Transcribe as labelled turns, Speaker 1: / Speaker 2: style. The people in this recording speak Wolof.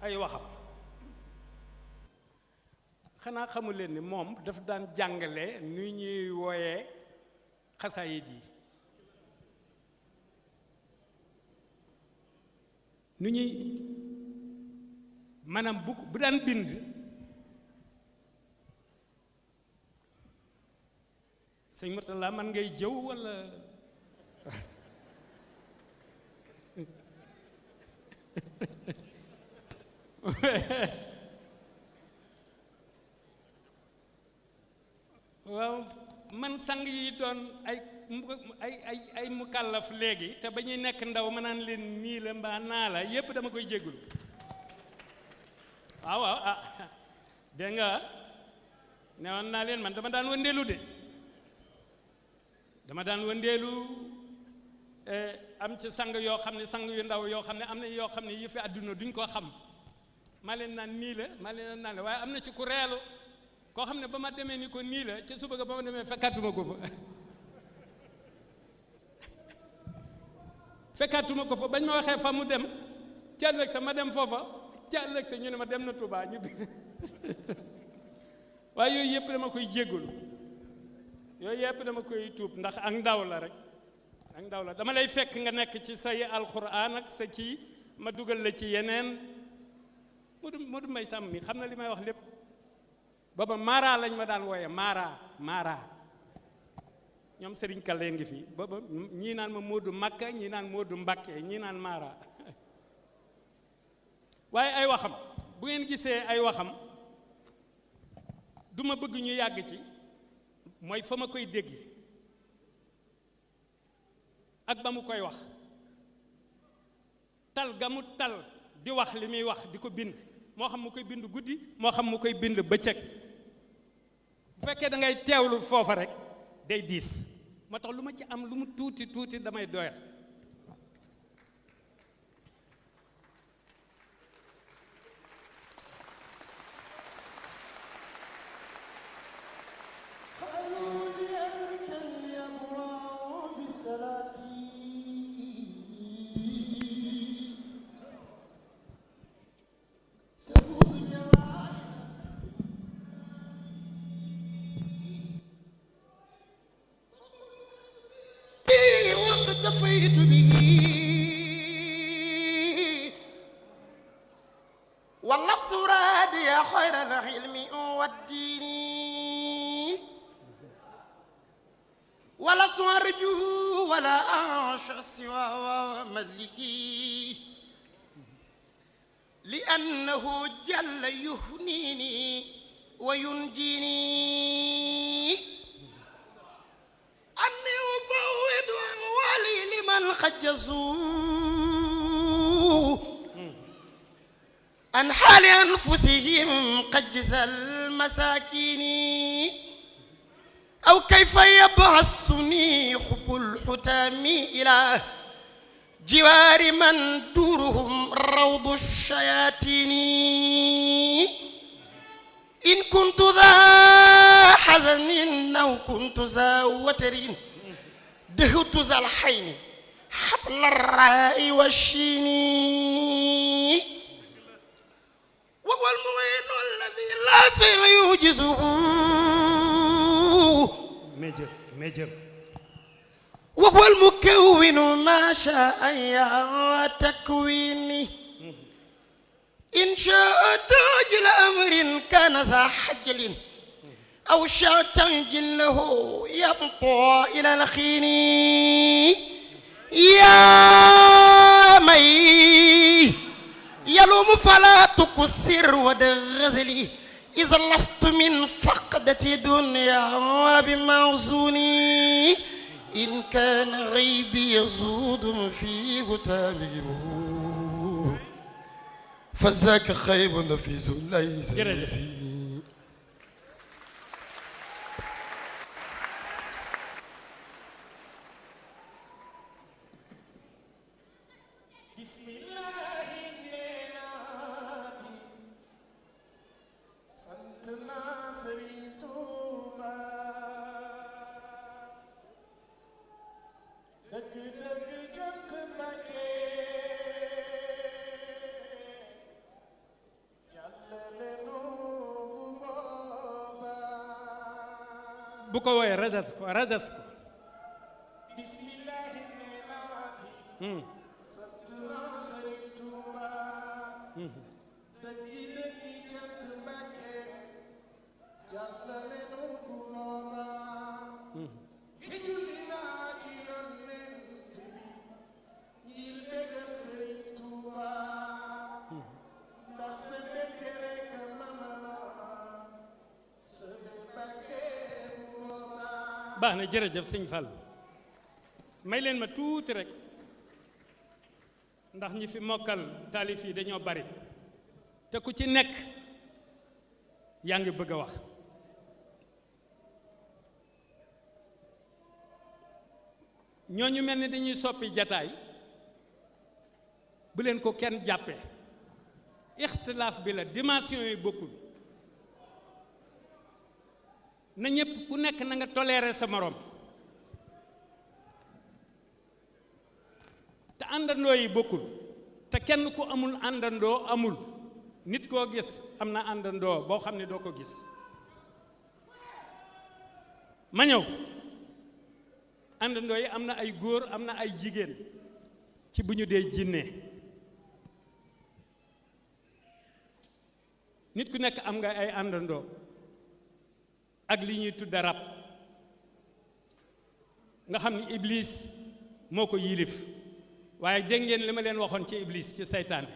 Speaker 1: ay waxam xanaa xamul leen ni moom daf daan jàngale nu ñuy wooyee xasaayid yi nu ñuy maanaam bu daan bind sëñ Murtala man ngay jëw walla waaw man sang yi doon ay mukallaf léegi te ba ñuy nekk ndaw ma naan leen nii la mbaa naa la yépp dama koy jéggul waaw waaw ah dégg nga newoon naa leen man dama daan wëndeelu de dama daan wëndeelu am ci sang yoo xam ne sang yu ndaw yoo xam ne am na yoo xam ne yi fi àdduna duñ ko xam maa leen naan nii la maa leen naan la waaye am na ci ku reelu koo xam ne ba ma demee ni ko nii la ca suba ga ba ma demee fekkaatuma ko fa fekkaatuma ko fa bañ ma waxee fa mu dem ca ëllëg sa ma dem foofa ca ëllëg sa ñu ne ma dem na Touba ñu waaye yooyu yëpp dama koy jéggul yooyu yëpp dama koy tuub ndax ak ndaw la rek ak ndaw la dama lay fekk nga nekk ci say alxuraan ak sa kii ma dugal la ci yeneen Modou Mbaye Samb mi xam na li may wax lépp booba Mara lañ ma daan wooye Mara ñoom Serigne Kale ngi fi booba ñii naan ma Modou Makka ñii naan Modou Mbacké ñii naan Mara waaye ay waxam bu ngeen gisee ay waxam du ma bëgg ñu yàgg ci mooy fa ma koy dégg ak ba mu koy wax tal ga mu tal di wax li muy wax di ko bind moo xam mu koy bind guddi moo xam mu koy bind bëccëg bu fekkee da ngay teewlu foofa rek day diis moo tax lu ma ci am lu mu tuuti tuuti damay doyal
Speaker 2: اكتفيت به ولست رادي خير العلم والدين ولست أرجو ولا أنشأ سوى ملكي لأنه جل يهنيني وينجيني أني أفوض أموالي لمن خجزوا عن حال أنفسهم قجز المساكين أو كيف يبعثني حب الحتام إلى جوار من دورهم روض الشياطين إن كنت ذا حزن أو كنت ذا وتر دهوت ذا الحين حبل الراء والشين وهو المعين الذي لا سيعجزه
Speaker 1: ميجر
Speaker 2: وهو المكون ما شاء يا تكويني إن شاء تعجل أمر كان ذا حجل أو شاء تعجل له يبطى إلى الخين يا مي يلوم فلا تكسر ودغزلي إذا لست من فقدة دنيا بموزوني إن كان غيبي يزود فيه تاميم فذاك خيب نفيس ليس يسيني بسم الله الناتي سنتنا سريتوبا دك دك جنت مكي
Speaker 1: bu ko woyee rajas ko
Speaker 2: bismillahi nenaati sant naa Sëriñ Tuuba dëggi dëggi cant Mbacké jàllale nu bu booba ki julli naa ci yonent bi ngir bëgg Sëriñ Tuuba ndax sa bëgg rek mama la sa Mbacké bu booba.
Speaker 1: baax na jërëjëf sëñ Fall may leen ma tuuti rek ndax ñi fi mokkal taalif yi dañoo bari te ku ci nekk yaa ngi bëgg a wax ñooñu mel ni dañuy soppi jataay bu leen ko kenn jàppee ixtilaaf bi la dimension yi bokkul na ñépp ku nekk na nga toléré sa morom te àndandoo yi bokkul te kenn ku amul àndandoo amul nit koo gis am na àndandoo boo xam ne doo ko gis ma ñëw àndandoo yi am na ay góor am na ay jigéen ci bu ñu dee jinne nit ku nekk am nga ay àndandoo ak li ñuy tudda rab nga xam ni iblis moo ko yilif waaye dégg ngeen li ma leen waxoon ci iblis ci seytaane